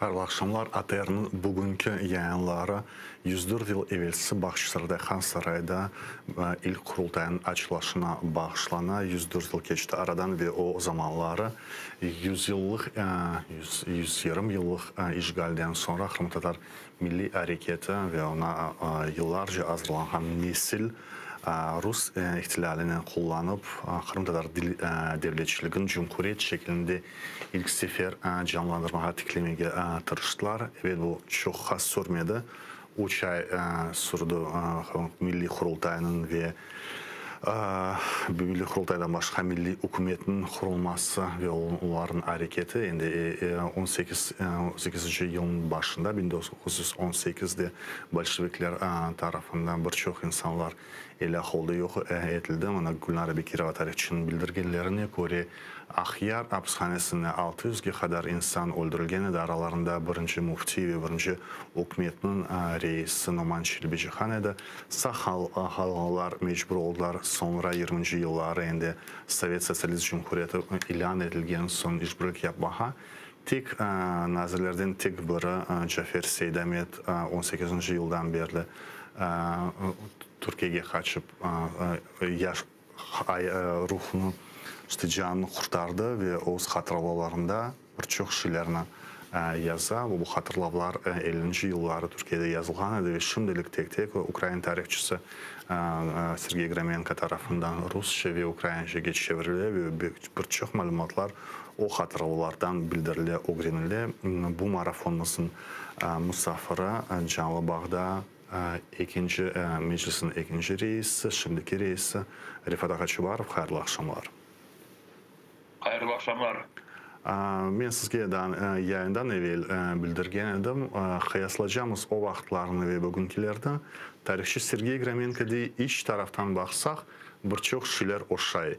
Hayırlı aqşamlar! ATRniñ bugünki yayınları 104 yıl evelsi Bağçasarayda Han Sarayda ilk Qurultaynıñ açılışına bağışlana. 104 yıl keçti aradan ve o zamanları yüzyıllıq, 120 yıllıq işğalden soñra qırımtatar milliy areketi ve oña yıllarca azırlanğan nesil rus ihtilâlinen qullanıp qırımtatar devletçiligini cumhuriyet şekilinde İlk sefer canlandırmağa, tiklemege tırıştılar. Ebet, bu çoqqa sürmedi. Üç ay sürdi Milliy Qurultaynıñ ve Milliy Qurultaydan başqa Milliy ükümetniñ qurulması ve olarnıñ areketi. Endi on sekiz, on sekizinci yılnıñ başında, 1918-de bolşevikler tarafından bir çoq insanlar elâk oldı, yoq etildi. Mına Gülnara Bekirova tarihçınıñ bildirgenlerine köre, Aqyar apishanesinde altı yüzge qadar insan öldürilgen edi, aralarında birinci müfti ve birinci ükümetniñ reisi Noman Çelebicihan edi. Sağ qalğanlar mecbur oldılar, soñra yirminci yılları endi Sovet Sotsialist Cumhuriyeti ilân etilgen soñ işbirlik yapmağa. Tek nazirlerden tek biri Cafer Seydamet on sekizinci yıldan berli Türkiyege qaçıp yaş ruhunı, işte canını qurtardı ve öz hatırlavlarında bir çoq şeylerni yaza. Bu hatırlavlar ellinci yılları Türkiyede yazılğan edi ve şimdilik tek-tek ukrain tarihçısı Sergey Gromenko tarafından rusça ve ukraincege çevirile ve bir çoq malümatlar o hatırlavlardan bildirile, ögrenile. Bu marafonımıznıñ musafiri canlı bağda Ekinci Meclisniñ ekinci reisi, şimdiki reisi Refat ağa Çubarov, hayırlı aqşamlar. Hayırlı aqşamlar. Men sizge daa yayından evel bildirgen edim, qıyaslacamız o vaqıtlarnı ve bugünkilerni. Tarihçı Sergey Gromenko dey, iç taraftan baqsaq, bir çoq şeyler oşay.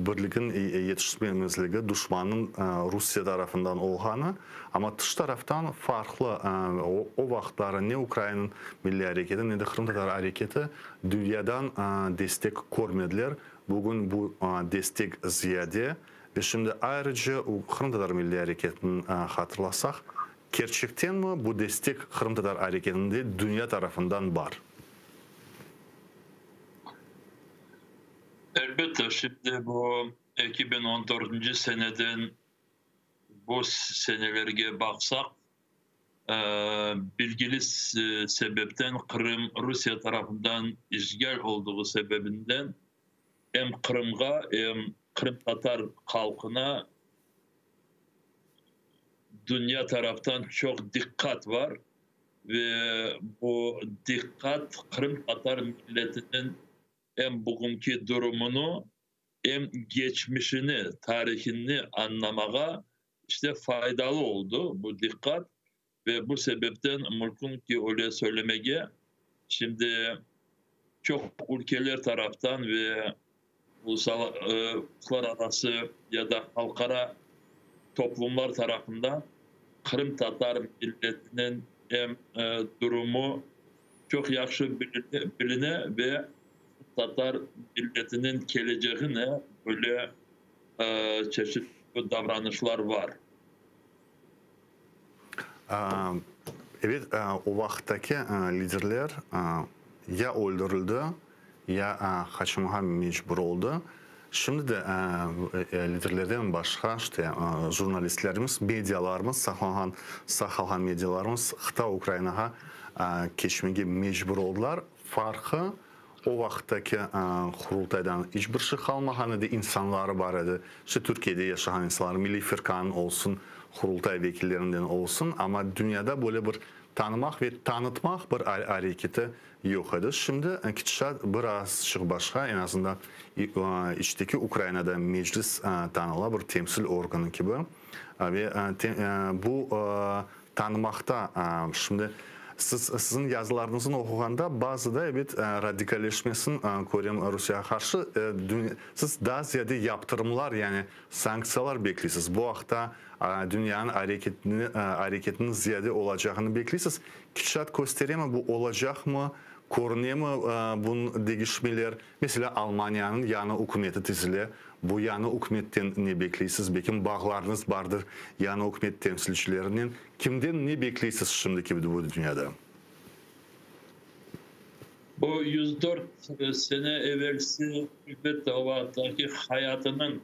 Birligin yetişmemezligi duşmannıñ Rusiye tarafından olğanı, amma tış taraftan farqlı, o vaqıtları ne Ukrain milliy areketi, ne de qırımtatar areketi dünyadan destek körmediler. Bugün bu destek ziyade ve şimdi ayrıca qırımtatar milliy areketini hatırlasaq, kerçektenmi bu destek qırımtatar areketinde dünya tarafından bar? Elbette, şimdi bu 2014 seneden bu senelerge baqsaq, bilgili sebepten Qırım Rusiye tarafından işğal olduğı sebebinden em Qırımğa, em qırımtatar halqına dünya taraftan çoq diqqat bar. Ve bu diqqat qırımtatar milletiniñ em bugünki durumını, em geçmişini, tarihini añlamağa işte faydalı oldı bu diqqat. Ve bu sebepten mümkün ki, öyle söylemege, şimdi çoq ülkeler taraftan ve uluslararası ya da halqara toplumlar tarafından qırımtatar milletiniñ em durumu çoq yahşı biline ve tatar milletiniñ kelecegine böyle çeşit davranışlar bar. Ebet, o vaqıttaki liderler ya öldürildi, Ya qaçmağa mecbur oldı. Şimdi de liderlerden başqa, işte, jurnalistlerimiz, medialarımız, saqlanğan, sağ qalğan medialarımız qıta Ukrainağa keçmege mecbur oldılar. Farqı, o vaqıttaki Qurultaydan iç bir şey qalmağan edi, insanları bar edi, işte, Türkiyede yaşağan insanlar, Milliy Firqanıñ olsun, Qurultay vekillerinden olsun, amma dünyada böyle bir tanımaq ve tanıtmaq bir areketi Yoq edi. Şimdi ketişat bir azçıq başqa, eñ azından içteki Ukrainada Meclis tanıla, bir temsil organı kibi. Ve bu tanımaqta, şimdi siz, siziñ yazılarıñıznı oquğanda bazıda, ebet, radikalleşmesini körem Rusiyağa qarşı, siz daa ziyade yaptırımlar, yani sanktsiyalar bekleysiz. Bu aqta dünyanıñ areketiniñ ziyade olacağını bekleysiz. Ketişat kösteremi, bu olacaqmı, körünemi bunıñ degişmeler? Meselâ, Almaniyanıñ yañı ükümeti tizile. Bu yañı ükümetten ne bekleysiz? Belkim bağlarıñız bardır yañı ükümet temsilcilerinen. Kimden ne bekleysiz şimdiki bu dünyada? Bu 104 sene evelsi, elbette, o vaqıttaki hayatınıñ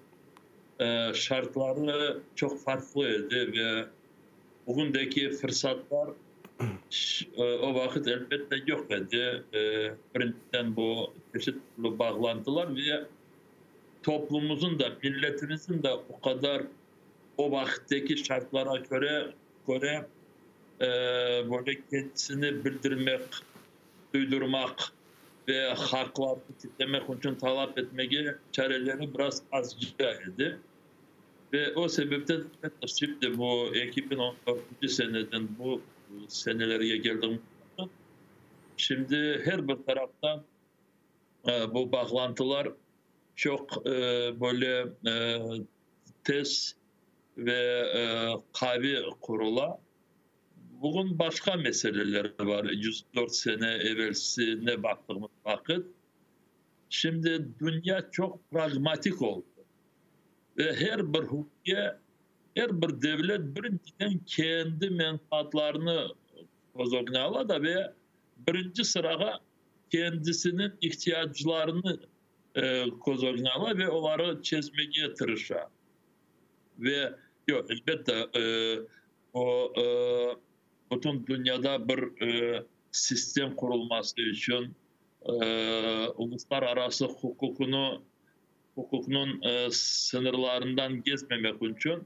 şartları çoq farqlı edi ve bugündeki fırsatlar o vaqıt, elbette, yoq edi. Birinciden, bu çeşit türlü bağlantılar ve toplumumızın da, milletimizin de o qadar o vaqıttaki şartlara köre böyle kendisini bildirmek, duydurmaq ve haqlarını tiklemek içün talap etmege çareleri biraz azca edi. Ve o sebepten şimdi bu 2014 seneden bu senelerge geldiğimiz şimdi her bir taraftan bu bağlantılar çoq böyle tez ve qavi qurula. Bugün başqa meseleler var. 104 sene evelsine baktığımız vaqıt. Şimdi dünya çoq pragmatik oldu. Ve her bir ülke, her bir devlet birinciden kendi menfaatlarını köz ögüne ala da ve birinci sırağa kendisiniñ ihtiyaclarını köz ögüne ala ve oları çezmege tırışa. Ve yoq, elbette, o bütün dünyada bir sistem qurulması içün uluslararası huquqını huquqnıñ sıñırlarından gezmemek içün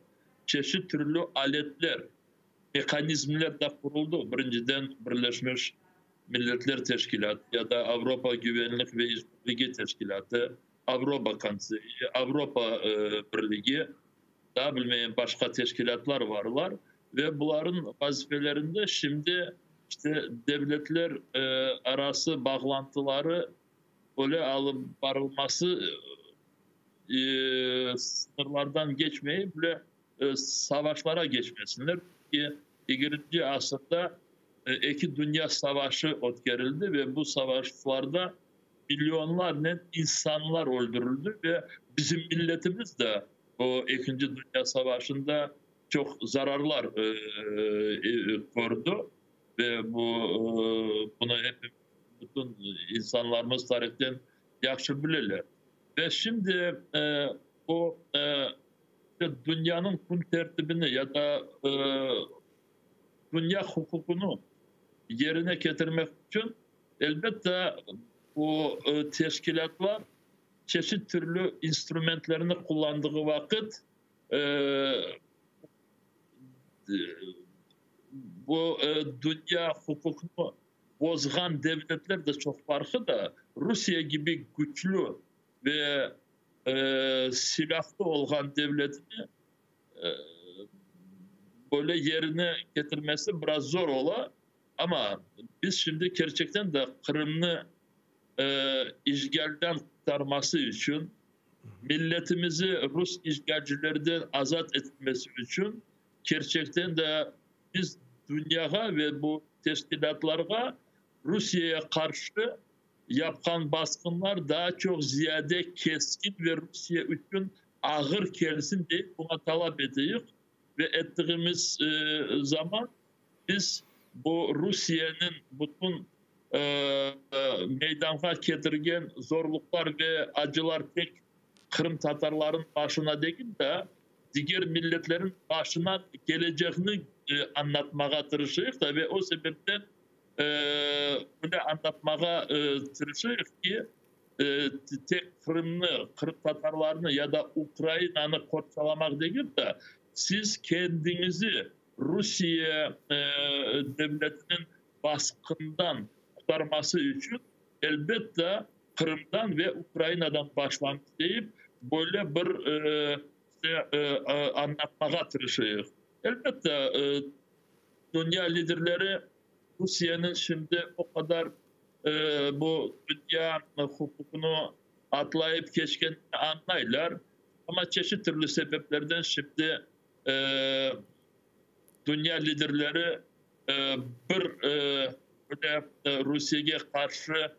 çeşit türlü aletler, mehanizmler de quruldı. Birinciden Birleşmiş Milletler Teşkilâtı ya da Avropa Güvenlik ve İşbirligi Teşkilâtı, Avropa Konseyi, Avropa Birligi, daa bilmeyim başqa teşkilâtlar varlar ve buların vazifelerinde şimdi işte devletler arası bağlantıları öyle alıp barılması sıñırlardan geçmeyip bile savaşlara geçmesinler ki, 20. asırda eki dünya savaşı ötkerildi ve bu savaşlarda milyonlarnen insanlar öldürildi ve bizim milletimiz de o Ekinci Dünya Savaşında çoq zararlar kördi ve bu bunı hep bütün insanlarımız tarihten yahşı bileler. Ve şimdi o dünyanıñ kün tertibini ya da dünya huquqını yerine ketirmek içün, elbette, bu teşkilâtlar çeşit türlü instrumentlerini qullandığı vaqıt bu dünya huquqını bozğan devletler de çoq farqı da Rusiye kibi küçlü ve silâhlı olğan devletini böyle yerine ketirmesi biraz zor ola. Ama biz şimdi kerçekten de Qırımnı işğalden qurtarması içün, milletimizi rus işğalcilerden azat etmesi içün kerçekten de biz dünyağa ve bu teşkilâtlarğa Rusiyeye qarşı yapqan basqınlar daa çoq ziyade keskin ve Rusiye içün ağır kelsin dep buña talap eteyik ve ettiğimiz zaman biz bu Rusiyeniñ bütün meydanğa ketirgen zorluqlar ve acılar tek qırımtatarlarnıñ başına degil de, diger milletlerniñ başına kelecegini añlatmağa tırışayıq da ve o sebepten öyle añlatmağa tırışayıq ki, tek Qırımnı, qırımtatarlarnı ya da Ukrainanı qorçalamaq degil de, siz kendiñizi Rusiye devletiniñ basqından qurtarması içün, elbette, Qırımdan ve Ukrainadan başlañız deyip, böyle bir añlatmağa tırışayıq. Elbette, dünya liderleri Rusiyeniñ şimdi o qadar bu dünya huquqını atlayıp keçkenini añlaylar, amma çeşit türlü sebeplerden şimdi dünya liderleri bir böyle Rusiyege qarşı.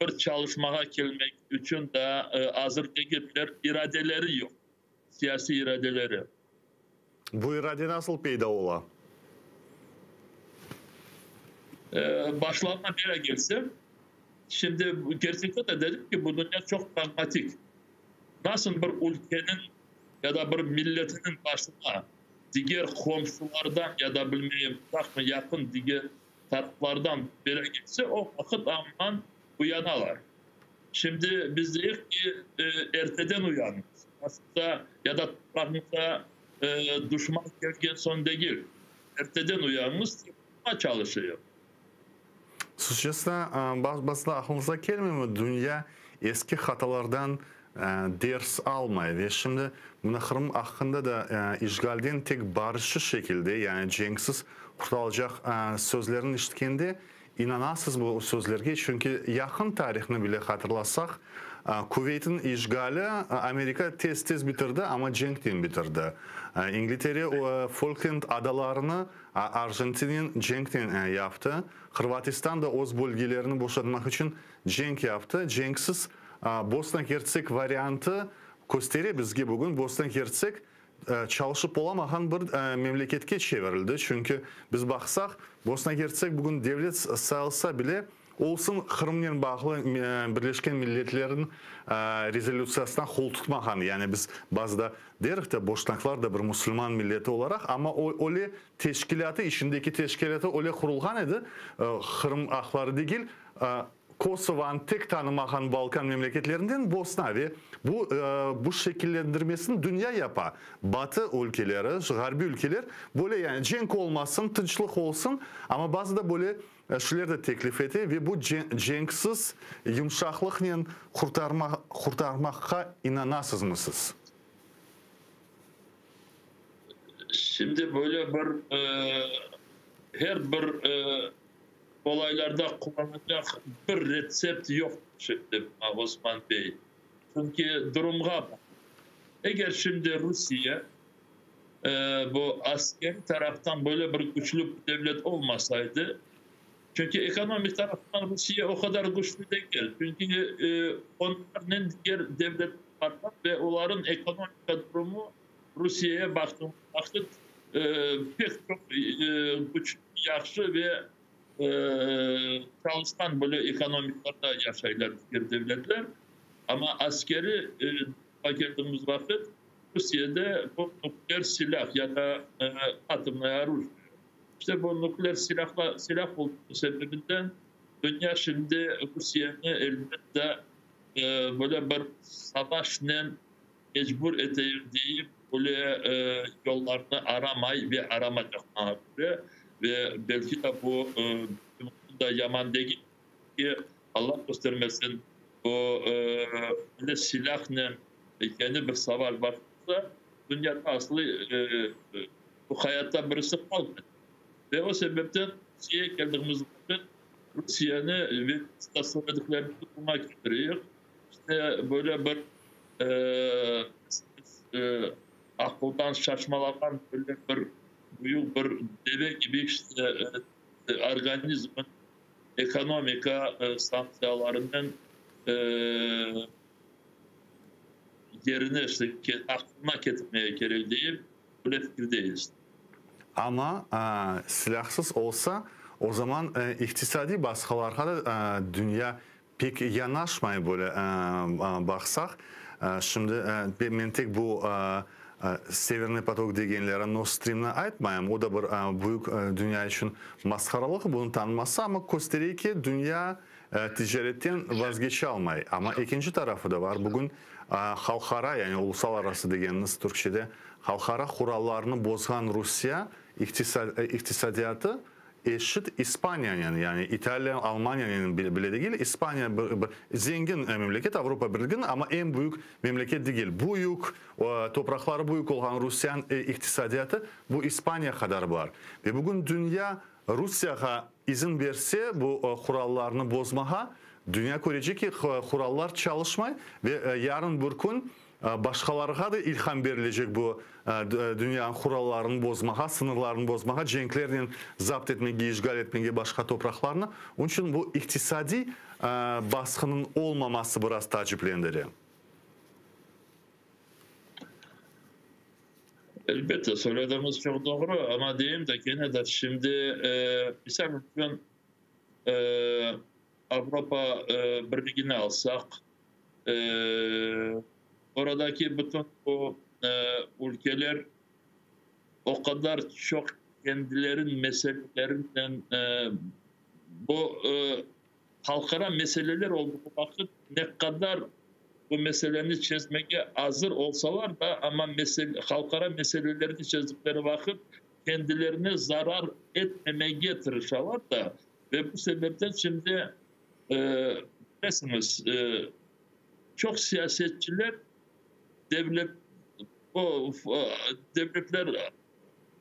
bir çalışmağa kelmek içün daa azır degiller, iradeleri yoq, siyasiy iradeleri. Bu irade nasıl peyda ola? Başlarına bela kelse, şimdi kerçekten de dedim ki, bu dünya çoq pragmatik. Nasıl bir ülkeniñ ya da bir milletiniñ başına diger qomşulardan ya da bilmeyim uzaqmı yaqın diger taraflardan bela kelse, o vaqıt aman uyanalar. Şimdi biz deyik ki, erteden uyanıñız. Başımıza ya da toprağımıza duşman kelgen soñ degil, erteden uyanıñız, buna çalışıyıq. Suçesna, bazıda aqlıñızğa kelmeymi, dünya eski hatalardan ders almay ve şimdi mına Qırım aqqında da işğalden tek barışıq şekilde, yani cenksiz qurtulacaq sözlerini işitkende İnanasız bu sözlerge, çünki yaqın tarihnı bile hatırlasaq, Kuveytniñ işğali Amerika tez-tez bitirdi, amma cenknen bitirdi. İngiltere Folklend adalarını Arjentinen cenknen yaptı. Hırvatistan da öz bölgelerini boşatmaq içün cenk yaptı. Cenksiz Bosna-Hertsek variantı köstere bizge bugün Bosna-Hertsek çalışıp olamağan bir memleketke çevirildi. Çünki biz baqsaq, Bosna-Hertsek bugün devlet sayılsa bile, olsun Qırımnen bağlı Birleşken Milletlerniñ rezolütsiyasına qol tutmağan. Yani biz bazıda derik de, boşnaklar da bir musulman milleti olaraq, amma öyle teşkilâtı, içindeki teşkilâtı öyle qurulğan edi, Qırım aqları degil, Kosovanı tek tanımağan Balkan memleketlerinden Bosna ve bu bu şekillendirmesini dünya yapa. Batı ülkeleri, ğarbiy ülkeler böyle yani cenk olmasın, tınçlıq olsun, amma bazıda böyle şeyler de teklif ete ve bu cenksiz yumşaqlıqnen qurtarma qurtarmaqqa inanasızmı siz? Şimdi böyle bir her bir Olaylarda qullanacaq bir retsept yoq şimdi, Osman bey. Çünki durumğa bağlı. Eger şimdi Rusiye bu askeriy taraftan böyle bir küçlü bir devlet olmasaydı, çünki ekonomik taraftan Rusiye o qadar küçlü degil, çünki onlarnen diger devletler bar ve olarnıñ ekonomika durumu Rusiyege baqtığımız vaqıt pek çoq küçlü, yahşı ve çalışqan böyle ekonomikalarda yaşaylar diger devletler. Amma askeri keldiğimiz vaqıt Rusiyede bu nukleer silâh ya da atomnoye orujie. İşte bu nukleer silâhla silâh olduğu sebebinden dünya şimdi Rusiyeni elbette böyle bir savaşnen mecbur eteyik deyip, böyle yollarnı aramay ve aramacaq, maña köre. Ve belki de bu bizim içün de yaman degil, çünki, Alla köstermesin, bu öyle silâhnen yeni bir savaş başlasa, dünyada aslı bu hayatta birisi qalmaycaq. Ve o sebepten Rusiyege keldigimiz vaqıt, Rusiyeni ve söylediklerimizni buña ketireyik. İşte, böyle bir aqıldan şaşmalağan böyle bir büyük bir deve kibi işte organizmniñ ekonomika sanktsiyalarınen yerine işte aqlına ketirmege kerek deyip, böyle fikirdeyiz. Amma silâhsız olsa, o zaman iqtisadiy basqılarğa da dünya Pek yanaşmay böyle baqsaq. Şimdi men tek bu Severnıy potok degenleri Nord Streamni aytmayım, o da bir büyük dünya içün masqaralıq, bunı tanıması, amma köstere ki, dünya ticaretten vazgeçalmay. Amma ekinci tarafı da bar, bugün halqara, yani ulusalararası degenimiz türkçede, halqara qurallarnı bozğan Rusiye iqtisadiyatı Eşit İspaniyanen, yani İtaliya, Almaniyanen bile degil, İspaniya bir zengin memleket, Avropa Birliginiñ, amma eñ büyük memleket degil. Büyük, topraqları büyük olğan Rusiyanıñ iqtisadiyatı bu İspaniya qadar bar. Ve bugün dünya Rusiyağa izin berse bu qurallarnı bozmağa, dünya körecek ki, qurallar çalışmay ve yarın bir kün. Başqalarğa da ilham berilecek bu dünyanıñ qurallarını bozmağa, sıñırlarını bozmağa, cenklernen zapt etmege, işğal etmege başqa topraqlarnı. Onıñ içün bu iqtisadiy basqınıñ olmaması biraz taaciplendire. Elbette, söylediğiniz çoq doğru, amma deyim de, kene de şimdi, misal içün, Avropa Birligini alsaq, oradaki bütün bu ülkeler o qadar çoq kendileriniñ meselelerinen bu halqara meseleler olduğu vaqıt ne qadar bu meseleni çezmege azır olsalar da, amma halqara meselelerni çezdikleri vaqıt kendilerine zarar etmemege tırışalar da, ve bu sebepten şimdi bilesiñiz, çoq siyasetçiler devlet, o devletler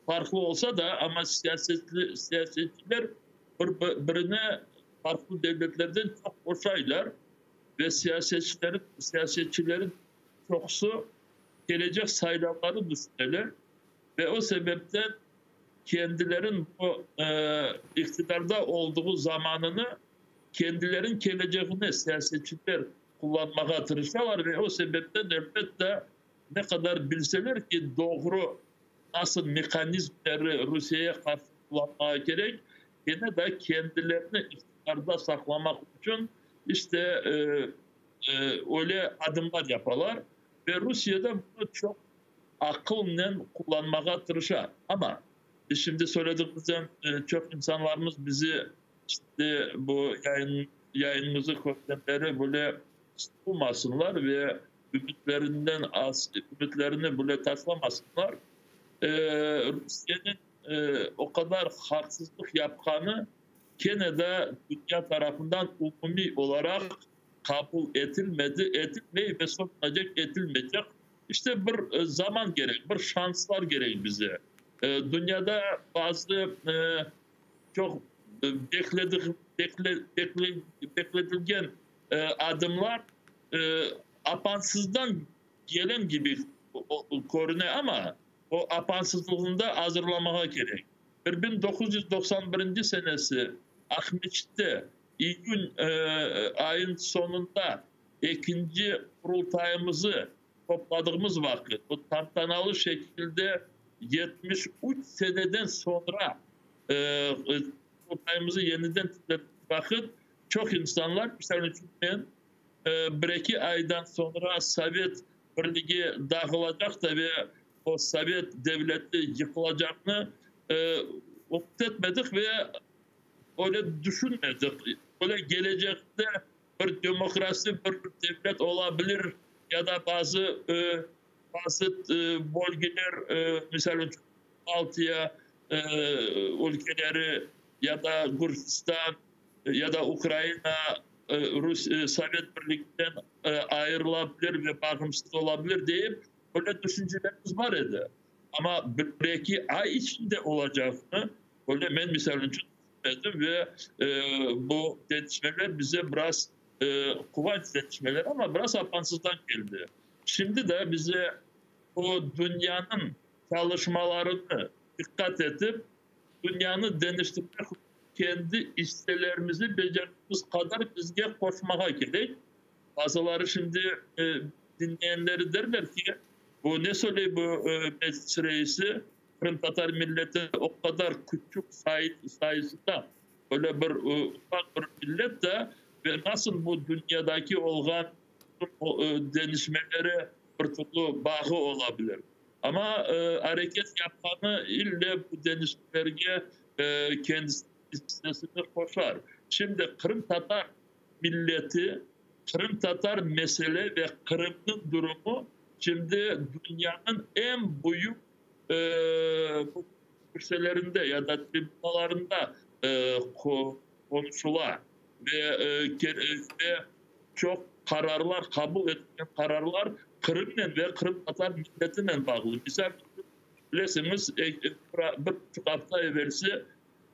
farqlı olsa da, amma siyasetçiler bir-birine farqlı devletlerden çoq oşaylar ve siyasetçilerin çoqusı kelecek saylavları düşüneler ve o sebepten kendilerin bu iqtidarda olduğu zamanını kendilerin keleceğine siyasetçiler qullanmağa tırışalar ve o sebepten, elbette, ne qadar bilseler ki, doğru nasıl mehanizmleri Rusiyeye qarşı qullanmağa kerek, kene de kendilerini iqtidarda saqlamaq içün işte öyle adımlar yapalar ve Rusiye de bunı çoq aqılnen qullanmağa tırışa. Amma biz şimdi söylediğimizden çoq insanlarımız bizi işte bu yayın, yayınımızı körgenleri böyle sıqılmasınlar ve ümütlerinden az, ümütlerini bile taşlamasınlar. Rusiyeniñ o qadar haqsızlıq yapqanı kene de dünya tarafından umumiy olaraq qabul etilmedi, etilmey ve soñunacek etilmeycek. İşte bir zaman kerek, bir şanslar kerek bize. Dünyada bazı çoq bekletilgen adımlar apansızdan gelen kibi körüne, amma o apansızlığında azırlamağa kerek. 1991 senesi Aqmescitte iyün ayın soñunda ekinci Qurultayımızı topladığımız vaqıt, bu tantanalı şekilde 73 seneden soñra Qurultayımızı yeniden tikledik vaqıt, çoq insanlar, misal içün men, bir-eki aydan soñra Sovet Birligi dağılacaq da ve o Sovet devleti yıqılacaqnı ümüt etmedik ve öyle düşünmedik. Öyle gelecekte bir demokrasi bir devlet ola bilir ya da bazı bazı bölgeler, misal içün Baltiya ülkeleri ya da Gürcistan ya da Ukraina Rus Sovet Birliginden ayırıla bilir ve bağımsız ola bilir deyip öyle tüşüncelerimiz bar edi. Amma bir-eki ay içinde olacağını öyle men misal içün tüşünmedim ve bu deñişmeler bize biraz quvanç deñişmeler, amma biraz apansızdan keldi. Şimdi de bize o dünyanıñ çalışmalarını diqqat etip, dünyanı deñiştirmek kendi isselerimizi becerdiğimiz qadar bizge qoşmağa kerek. Bazıları şimdi diñleyenleri derler ki, bu ne söyley bu Meclis reisi, qırımtatar milleti o qadar küçük sayısında öyle bir ufaq bir millet de ve nasıl bu dünyadaki olğan deñişmelere bir türlü bağı ola bilir. Amma areket yapqanı ille bu deñişmelerge kendisiniñ issesini qoşar. Şimdi qırımtatar milleti, qırımtatar mesele ve Qırımnıñ durumu şimdi dünyanıñ eñ büyük kürsülerinde ya da tribunalarında qonuşula ve çoq qararlar, qabul etilgen qararlar Qırımnen ve qırımtatar milletinen bağlı. Misal içün, bilesiñiz, bir buçuq afta evelsi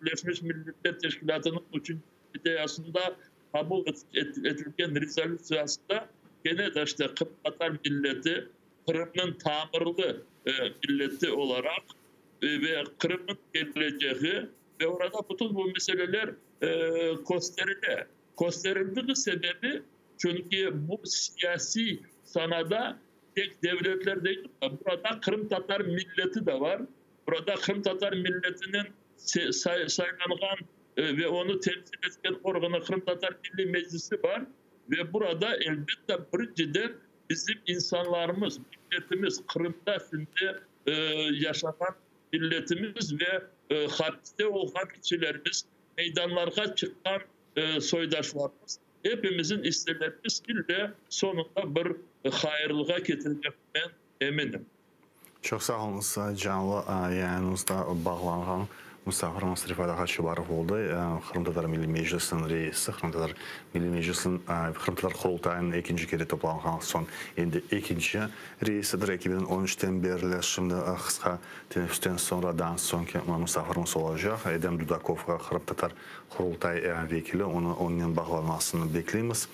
Birleşmiş Milletler Teşkilâtınıñ üçünci komissiyasında qabul etilgen rezolütsiyasında. Kene de işte Qırımtatar milleti, Qırımnıñ tamırlı milleti olaraq ve Qırımnıñ kelecegi ve orada bütün bu meseleler kösterile. Kösterildigi sebebi, çünki bu siyasiy sanada tek devletler degil, burada qırımtatar milleti de bar, burada qırımtatar milletiniñ saylanğan ve onı temsil etken organı Qırımtatar Milliy Meclisi bar ve burada, elbette, birinciden bizim insanlarımız, milletimiz, Qırımda şimdi yaşağan milletimiz ve hapiste olğan kişilerimiz, meydanlarğa çıqqan soydaşlarımız, epimizin isselerimiz ille soñunda bir hayırlığa ketirecek, men eminim. Çoq sağ oluñız. Canlı yayınımızda bağlanğan musafirimiz Refat ağa Çubarov oldı, Qırımtatar Milliy Meclisiniñ reisi, Qırımtatar Milliy Meclisiniñ, Qırımtatar Qurultayınıñ ekinci kere toplanğan soñ endi ekinci reisidir, 2013-ten berli. Şimdi qısqa teneffüsten soñradan soñki musafirimiz olacaq, Edem Dudakov, Qırımtatar Qurultay vekili, onı onnen bağlanmasını bekleymiz.